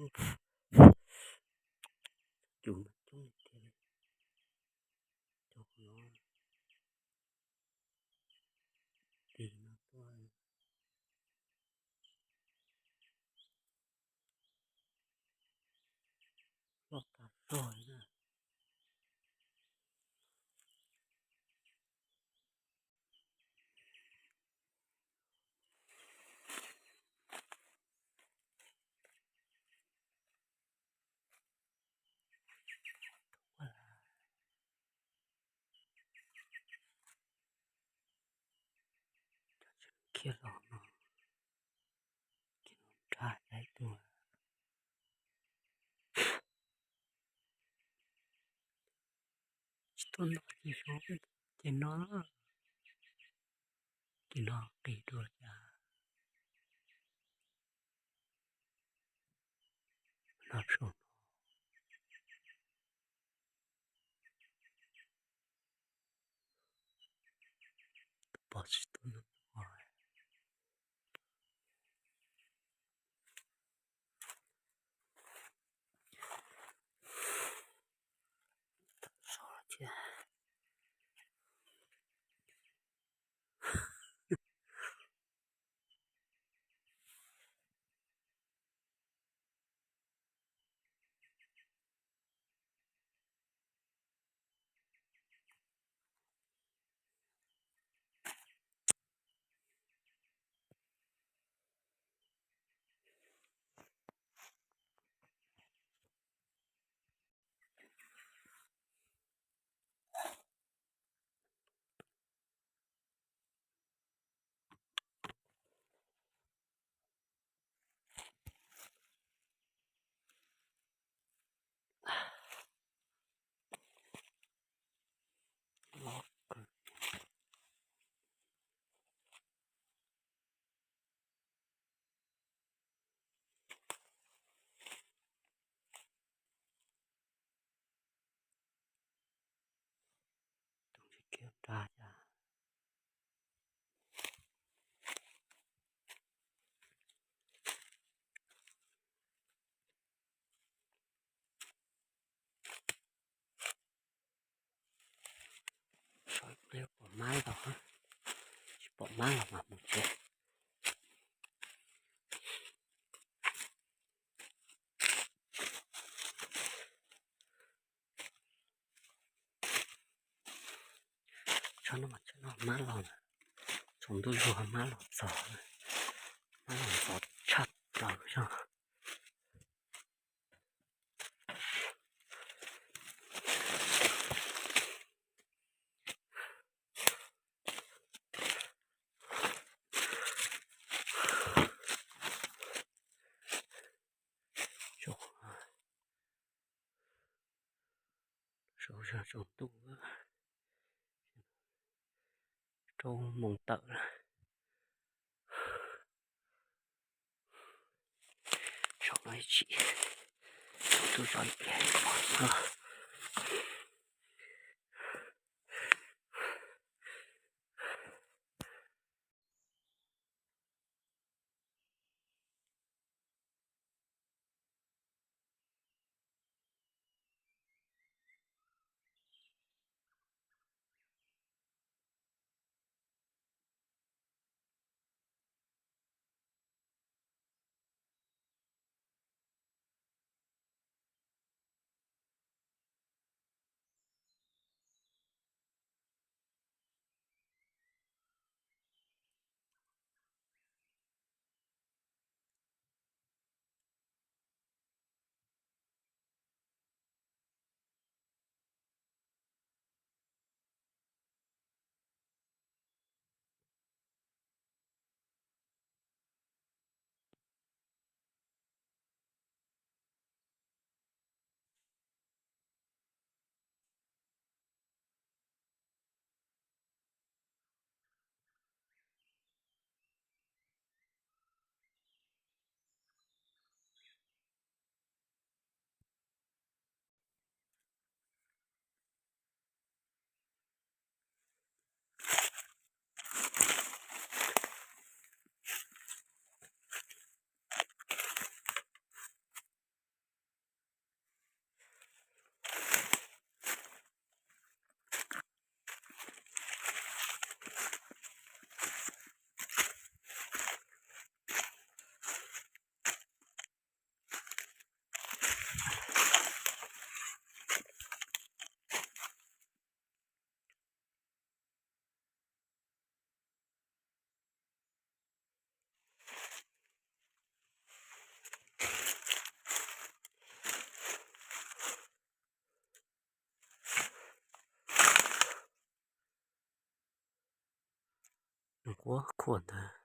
Cus mas coob tiag li. Cov no, tig no tuaj loj tas zog li na. Khiav los no, khiav los nrad ib tug. Tsis tuaj noj ces saum ces no, ces no qis dua cas. No saum no. Pom tsis tuaj noj. Tus tsis kiag nrad cas. Saib ib pliag pom mab los, tsis pom mab los mas mus tsev. Tsob no mas tsob no mab los, tsaus ntuj zuag mab los txog, mab los txog tshaj plaws zog. Saum zog tsaus ntuj, rau moos tawm lawm. Saum no ib tsim, tsaus ntuj zuag ib pliag pom mab. Nws quaj khuam ntawd.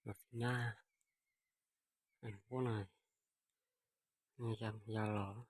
Los txiv nyab, ub no, ya los.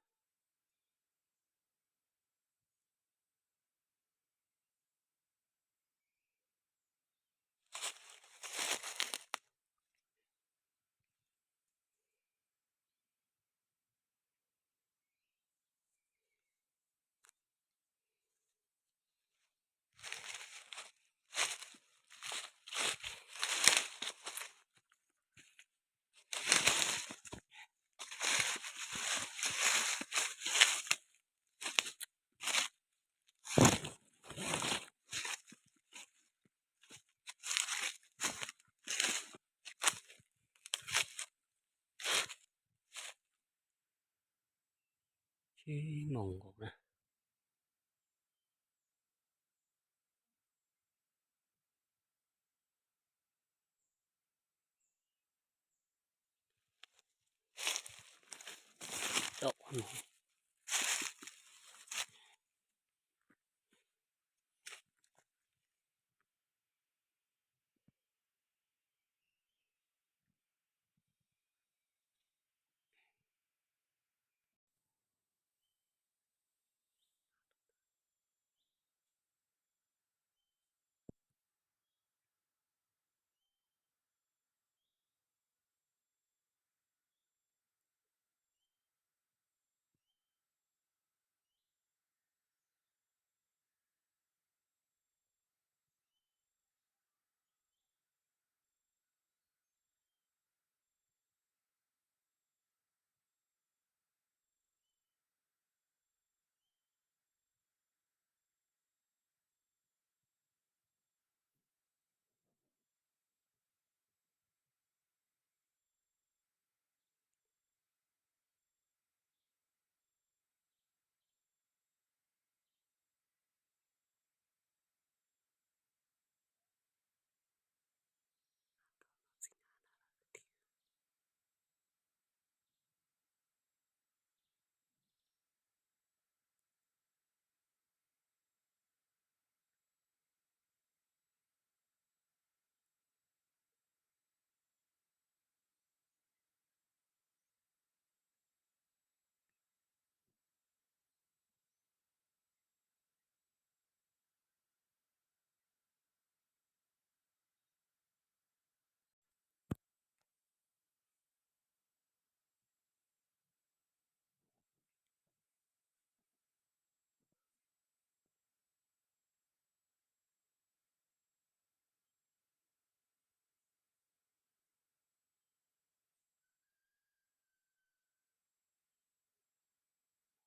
Tsib moos nkaus na.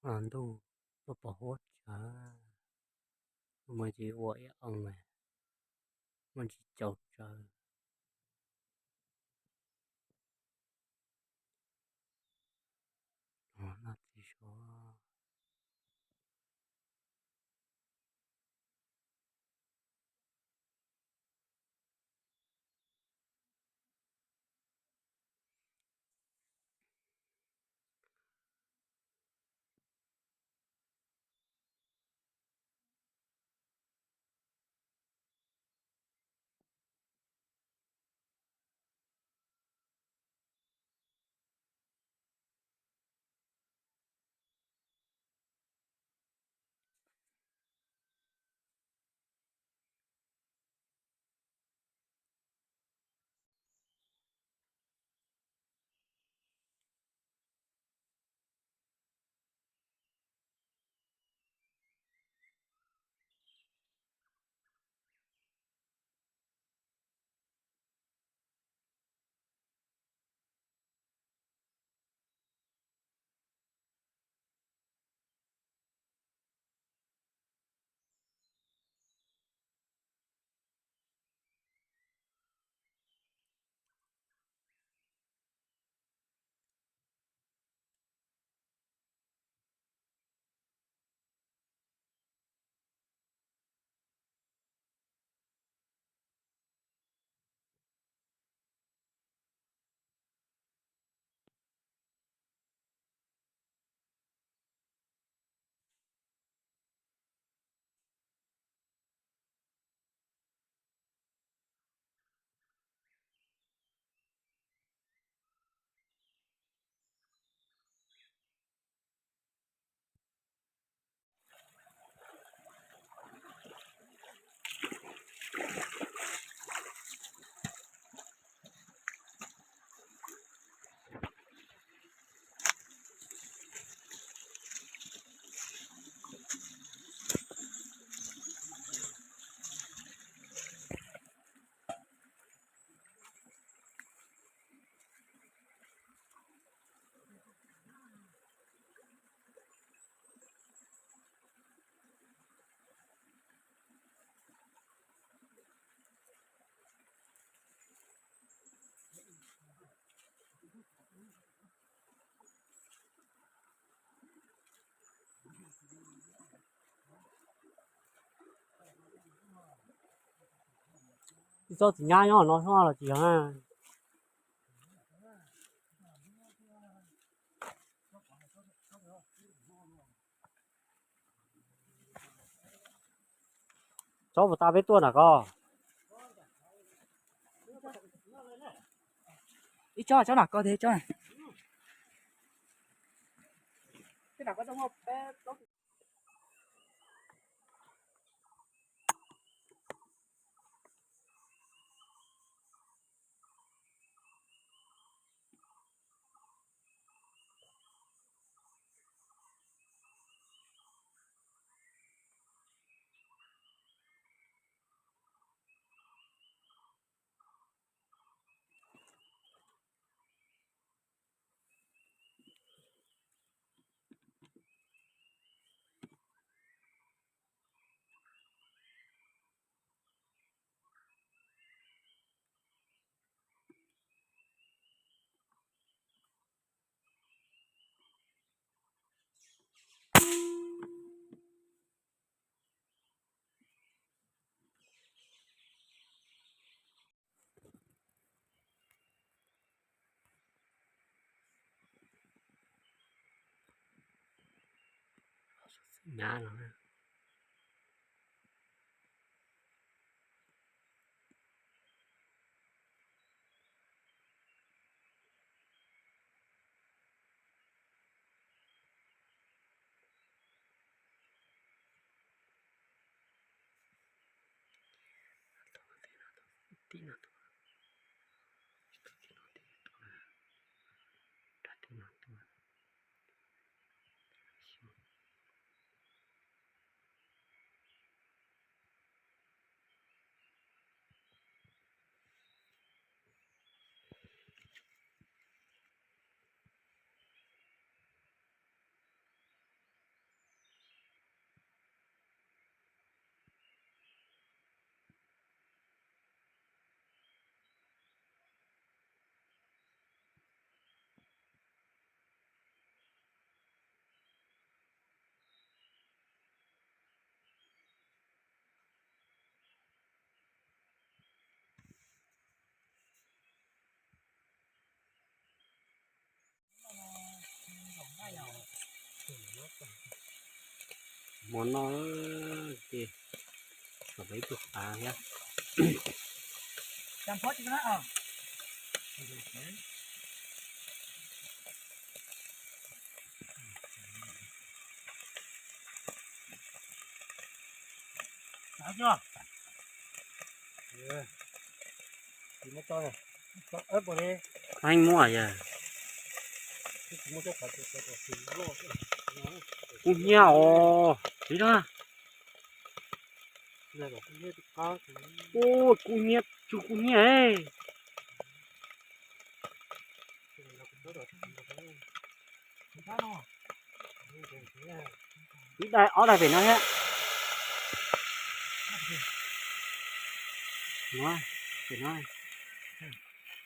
Ntuj, Tuaj pom huab tsawv, muaj tsis ua ib oo, muaj tsis caum tsawv. Noj txiv sua. Ib tsob txiv nyab nyob no los tsis yog na. Tsob puas tas peb tuaj na koj? Ib tsob, tsob na koj, tsob. Nyab no. Hmo no ces kom peb ib tug qav thiab. Heev muaj yog. Kub hnyiab os, ib lab. Ua kub hnyiab, tsw kub hnyiab. Ib daim ob daim pem no thiab. No, pem no,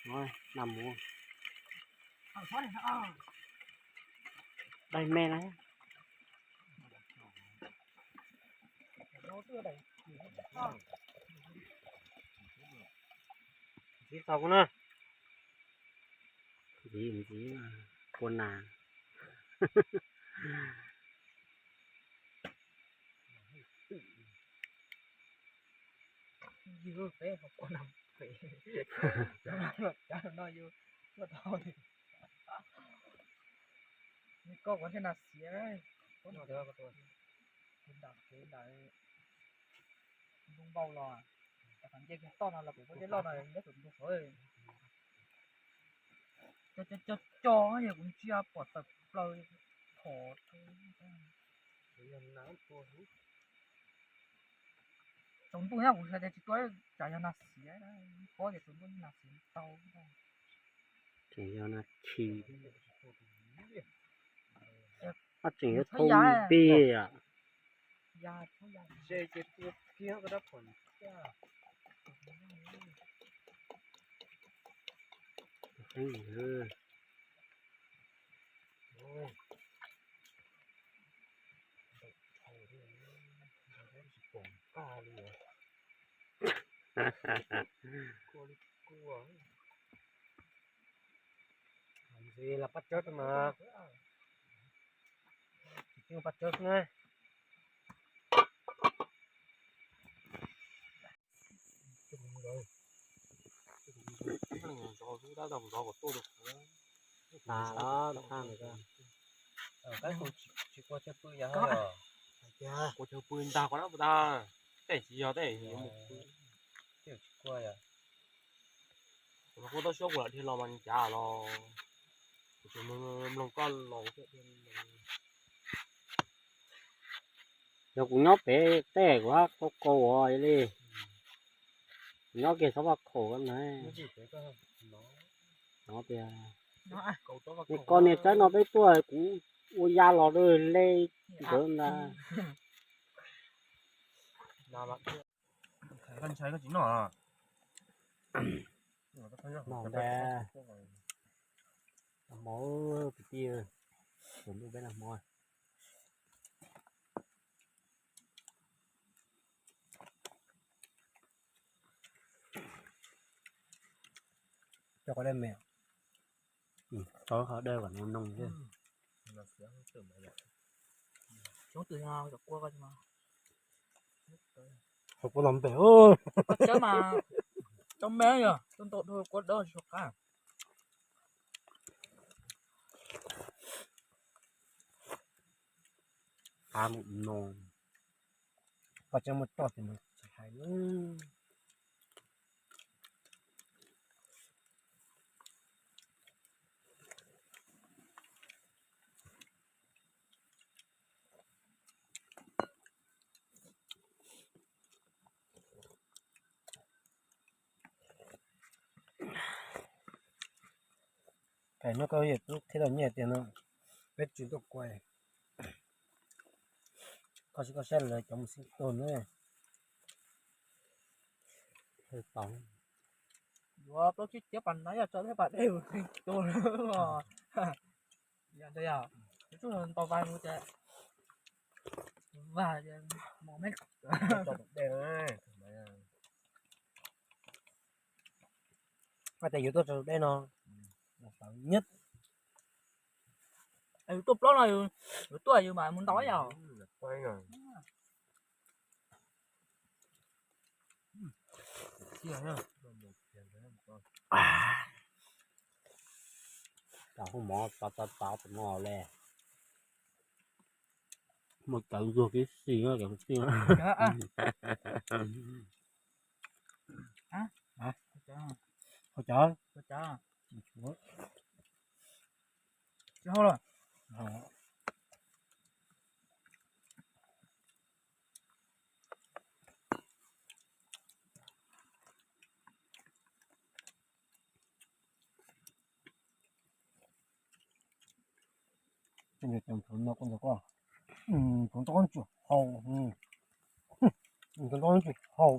no, na mus. Daim me na. Ntxiv tau kuv na. Ntxiv, ntxiv, kua nas. Yus peb ho kua nas pem. Cov no yus tuaj tau li. Nws koj kuv thiaj nas xiav. Kev nram kev nram npoo npau los, qhov nce kiag toj no los kuv kuj dej loj no nyob tus npoo qhov. Cov cov cov yog kuv ntsia pom tawm plaws phom. Tsaus ntuj nyob kuv xav tias tsis tuaj tsam yog nas xiav, paub tias tsaus ntuj nas xiav tau. Tseem yog nas khi, tseem yog thoob pig. Ntxiv los pab tsawb mas, tsis pab tsawb xwb na. Tas los tas, tsis kua chaw pw yog, kua chaw pw ntag, koj dab puas tas, tej tsis yog tej, tsis kua yog. Kuv los kuj tau xyuab kuv lam dhia los mas nws cav los, kuv tseem mloog koj los. Yog kuv nyob pem tej kuv hab tau kaus ua li, kuv nyob kiag txhob vaj khaum na. Nyob tias, koj niag tsaib no peb tuaj kuv ua ya los le nkawd ntag. Ntshai koj tsis noj. Noj ntag. Mov kwv tij, tus ntuj peb noj mov. Coj qhov dej me, tso qhov dej kom nws noo xwb. Qhov kua los npem, kua tsaub mas tsaub me yog tau ntau dhau kua dawb tsis qab. Qab mus no, koj tseem muaj toj ces mus tsis hais lawm. Pem no koj yawm tub qhib tau nyiaj tiag no, peb tsis tuaj kua. Koj tsis koj saib lawv cov mus xib tuag na. Yuav plaub tsib ciab pas nab yog tso thiab pas dej mus xib tuag. Yog ntawd yog, yuav tsum ntau vas mus ces, vas ces mos me. Koj tias yus tuaj tso dej no, yus tuaj plaub no, yus tuaj yus mam mus ntau yom. Cov mov txav txav txav tus no le, muaj cawv ntsuag tib si cov kwv tij. Qhov cawv, Tsuas hau, tsuas hau.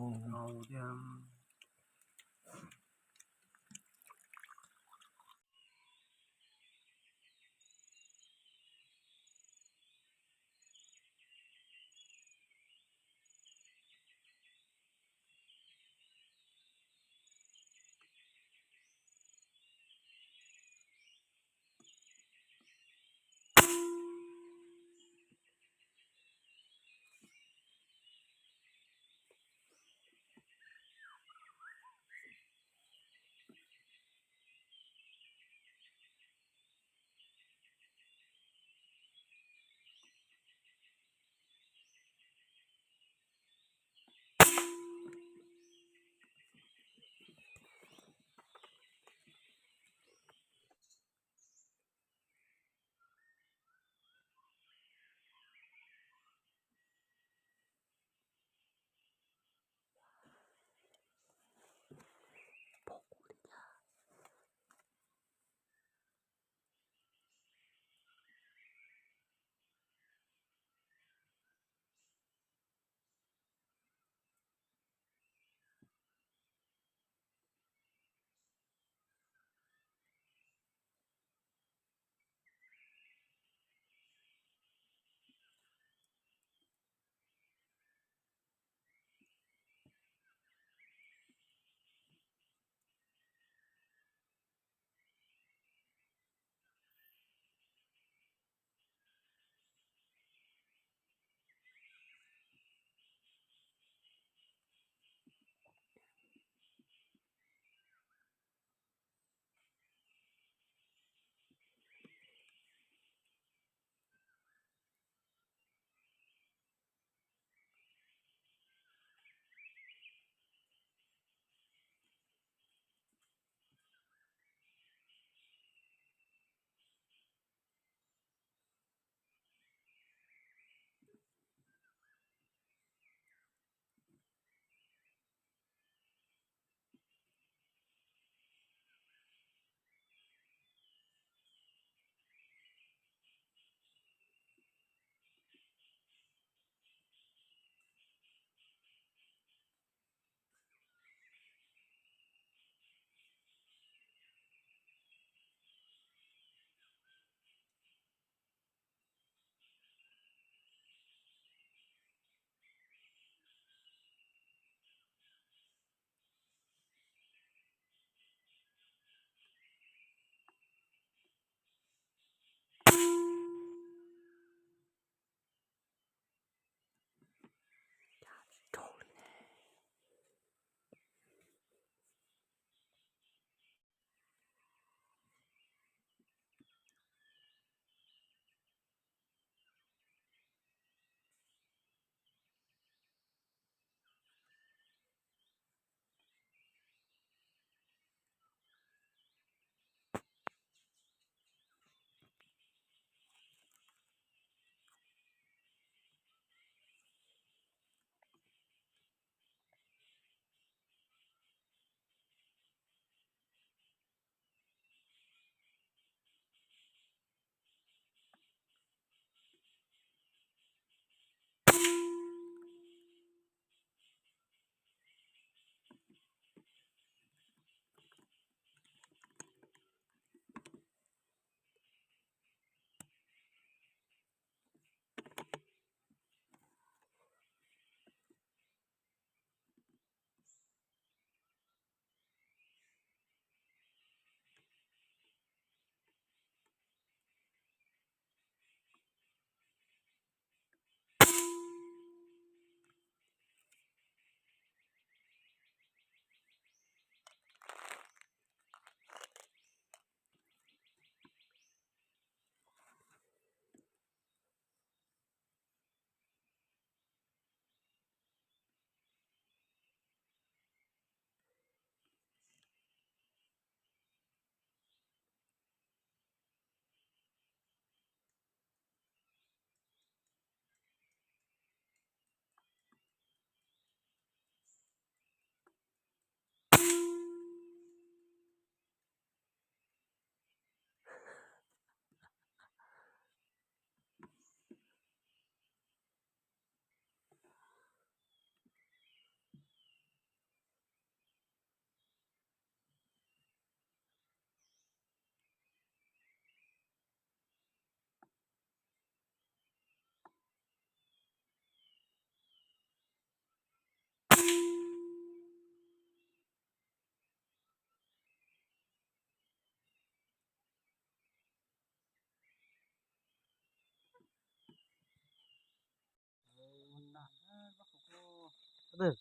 Twg?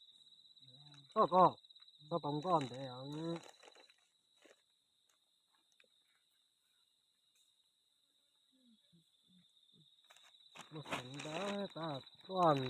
Koj ko, koj pom nkoj ntev os. Muaj xeev ntawd tab tuaj.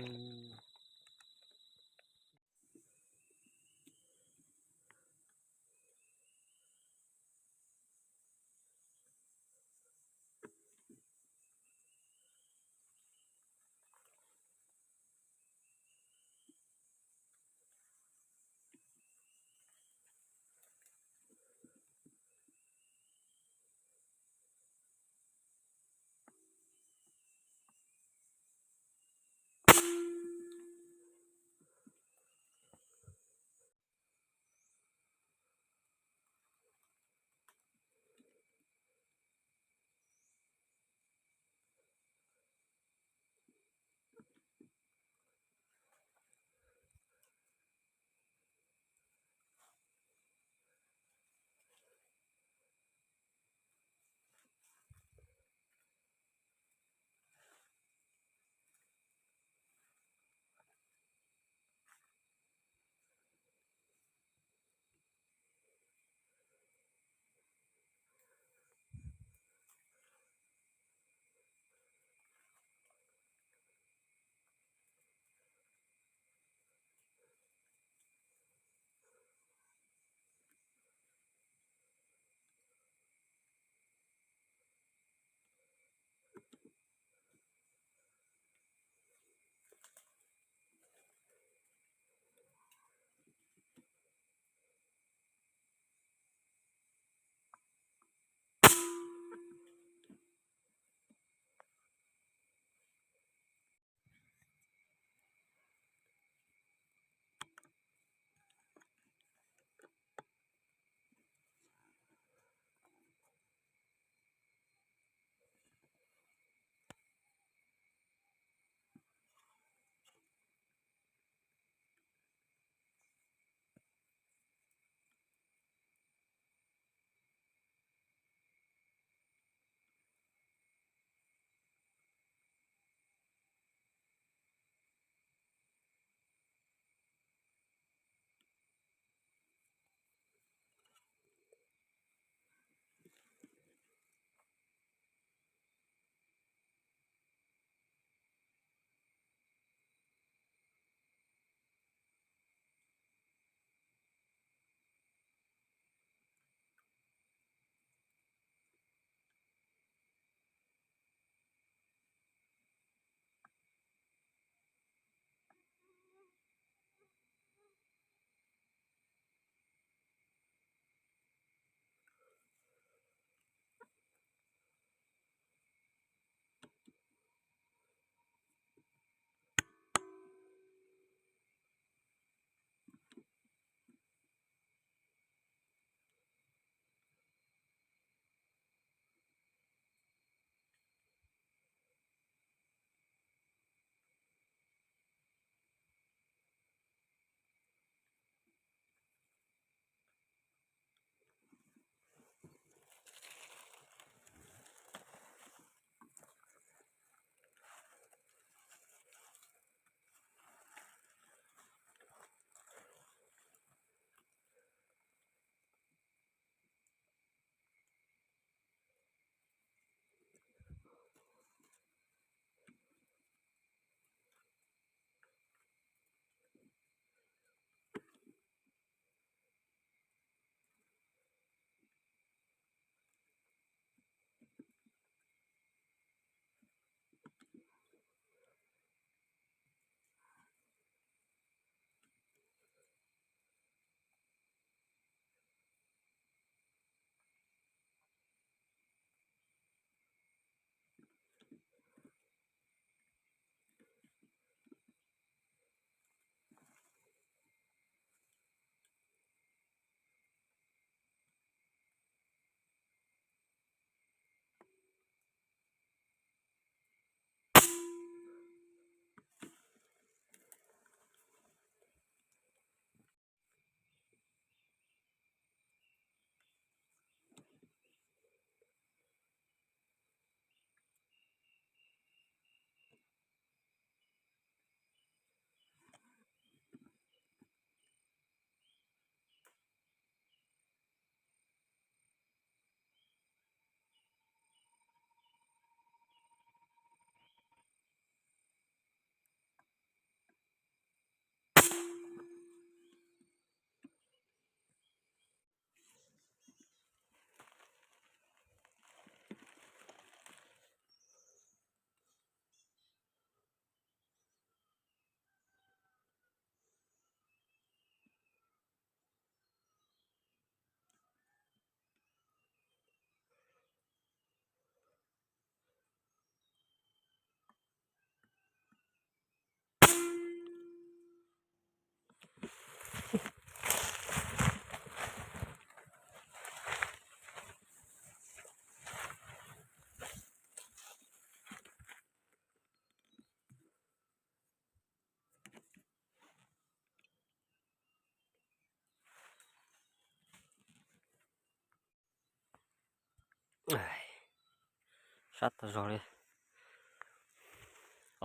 Sab tag zog li.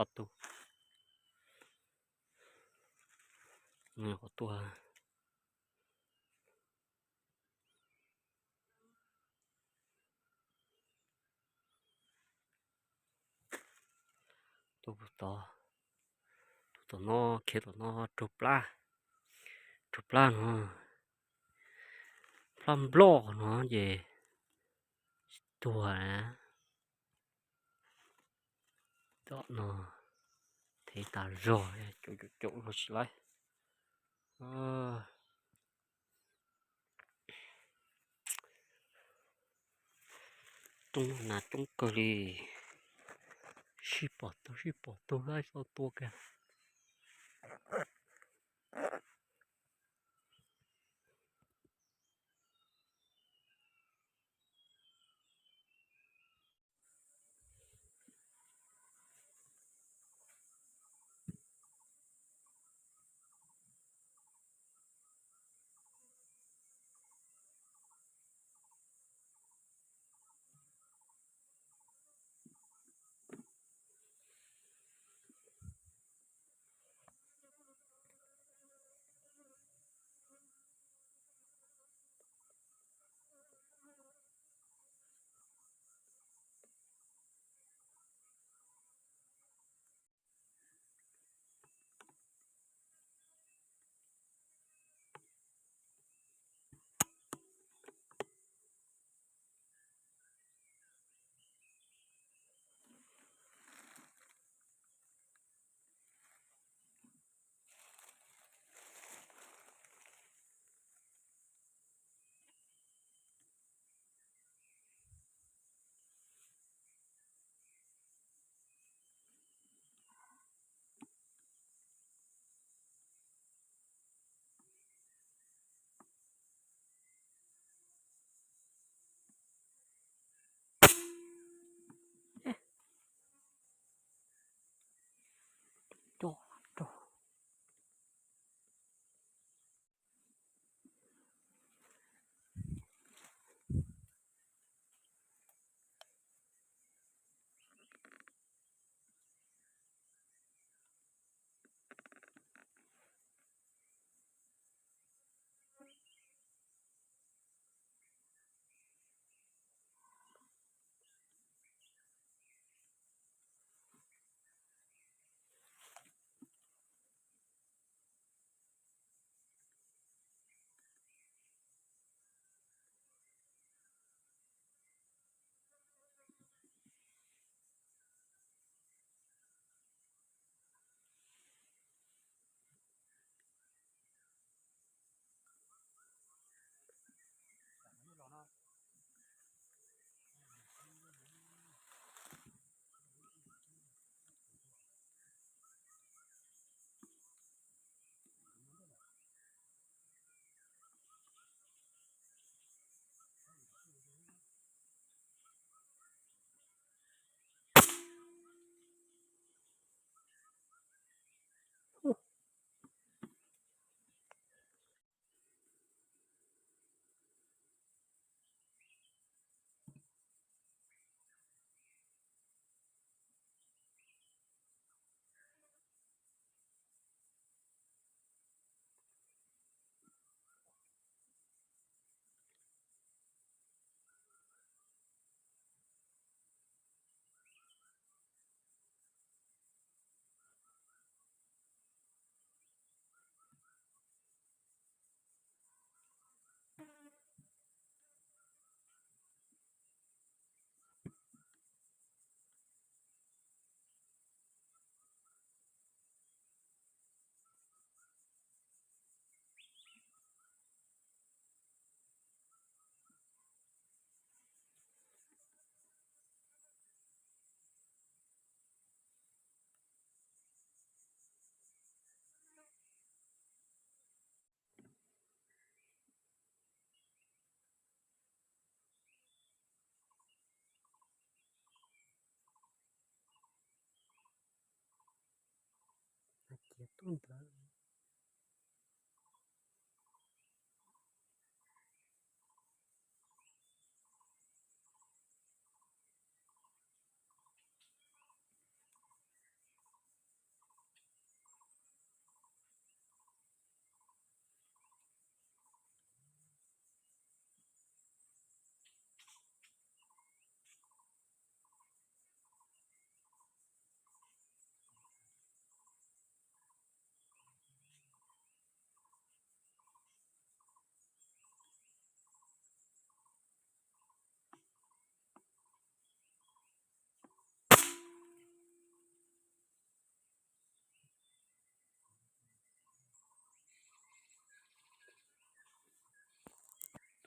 Ob tug. Nws qhuav tuaj. Tus tod, tus tom no, khiav tom no raug plab, raug plab no, plab nploj no ces tsis tuag na. Tom no thev tas zog, caum caum caum los tsis laib. Roob nas coob kawg li, sib pom tug sib pom tug, xauj tua kiag.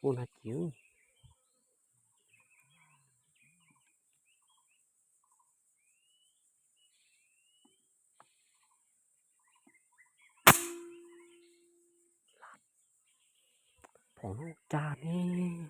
Ua no ces phom no cas ne.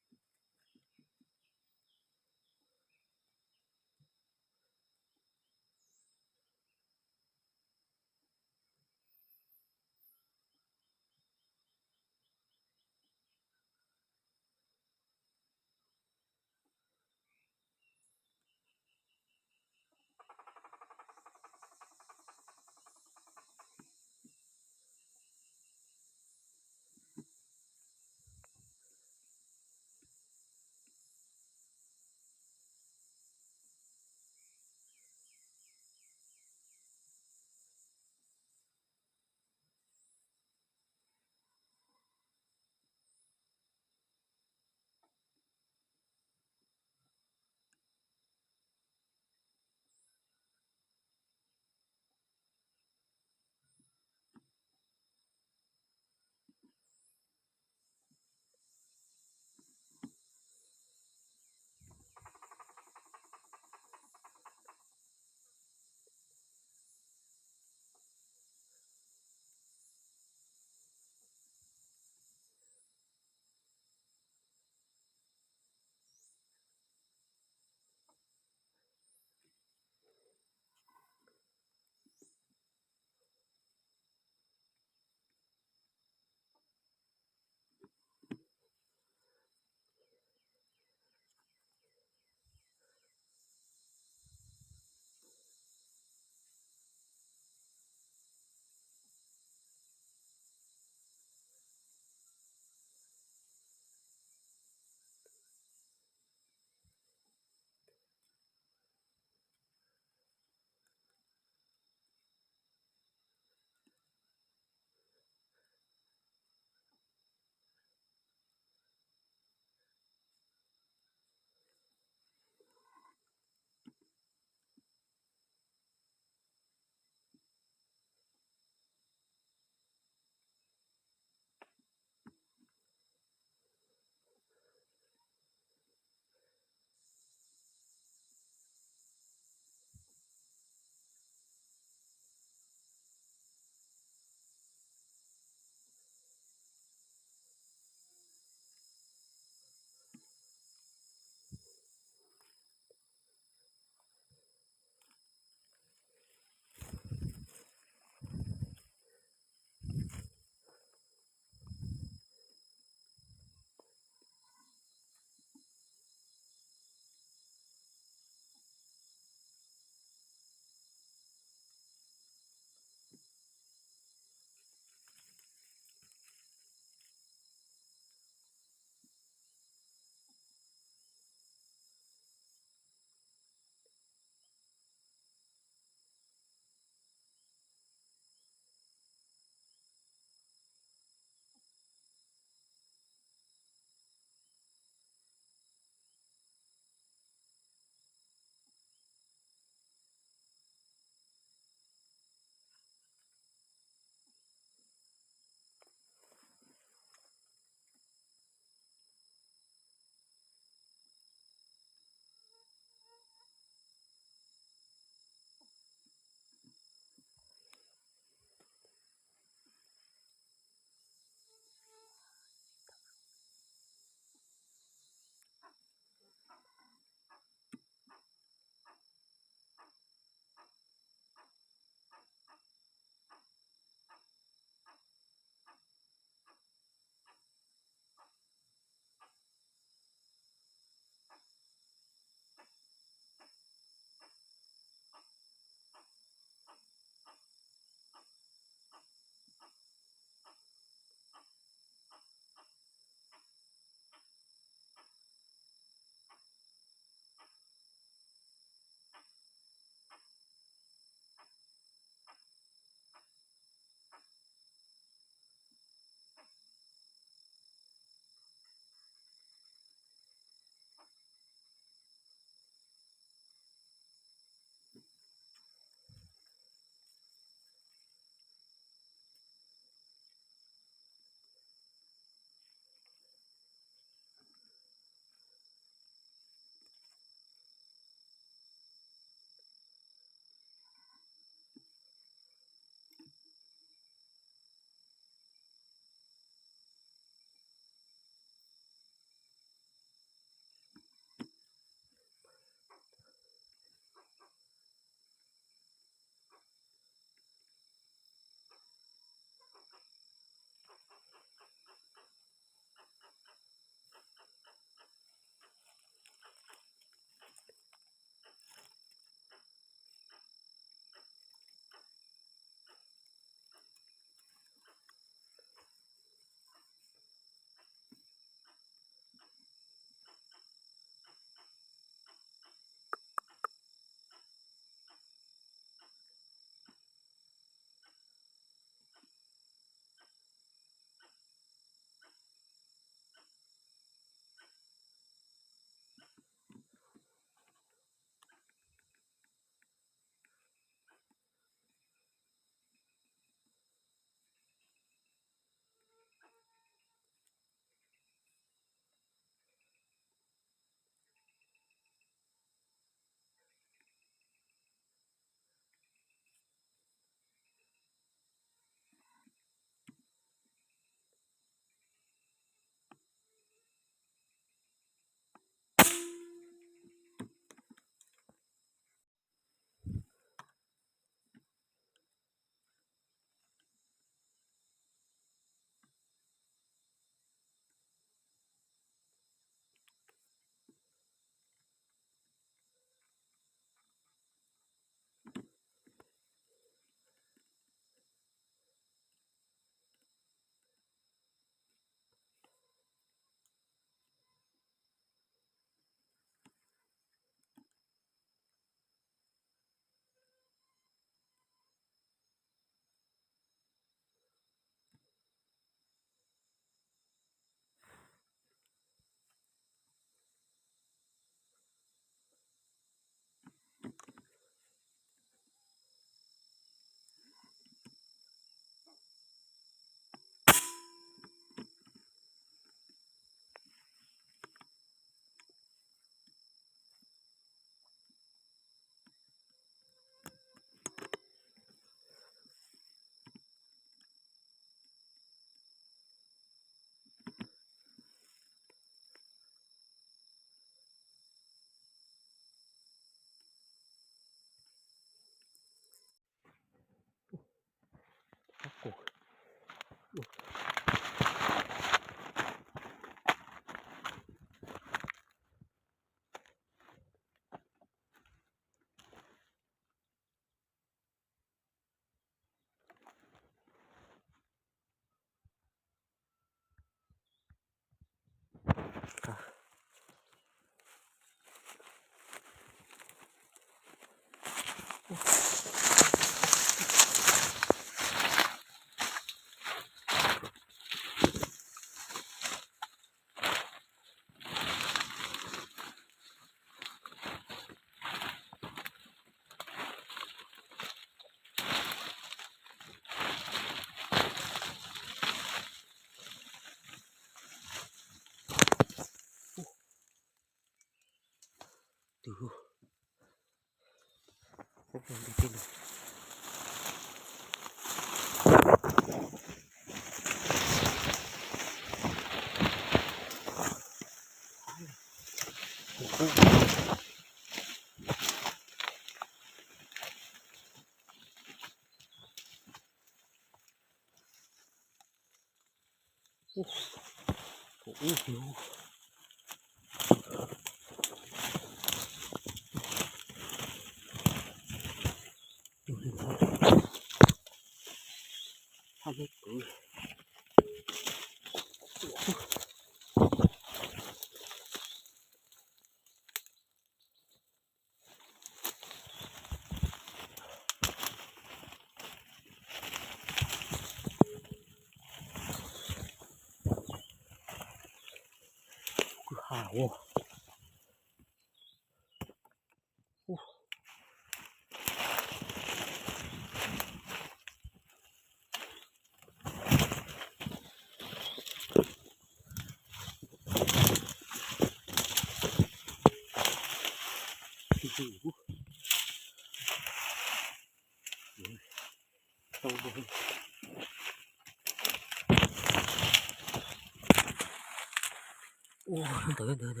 Ua ntawd ntawd ntawd.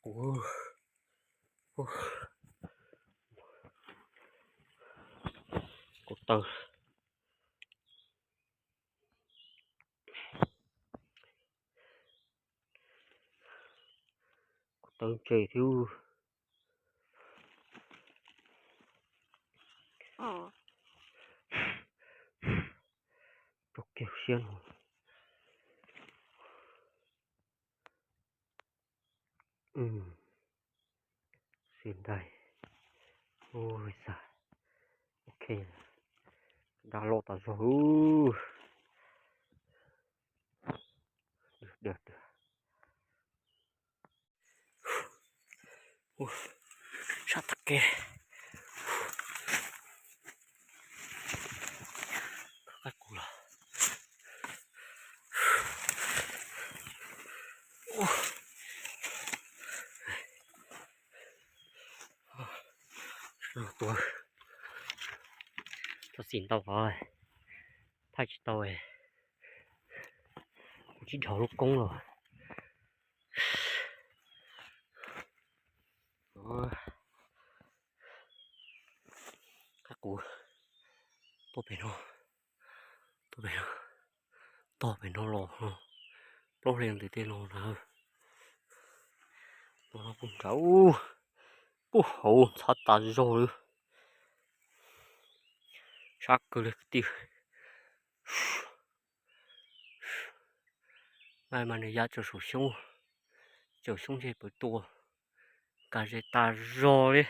Kuv, kuv taw, kuv taw ntses thiab. Rau kiag siab no. Xiv ntais. Ui xav. Ok, dab loj tas zog. Sab tag kev. Qab kuv los. Tua txog xim ntau qhov, thaij tsis tau, kuv tsis dhau lub koob los. Qab kuv tuaj pem no, tuaj pem no, tog pem no los no, plaub hli ntiv tej no na. No no puag nrad, puag hauv ntxhov tas zog li. Sab kawg li kwv tij. Mas mas nws ya tsaus saum xyoob, tsaus xyoob ntshe pawv tua, nkag ze tas zog li.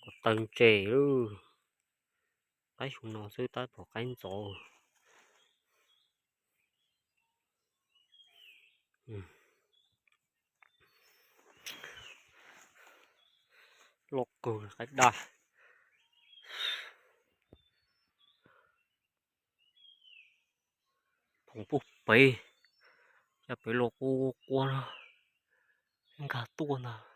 Kuv taw ntses lawm, qaib xyoo no xwb tab pom qaib ntxov. Loj kawg qaib daj. Phoom puag pem, caj pem los quaj quaj no, nkag tuaj ntag.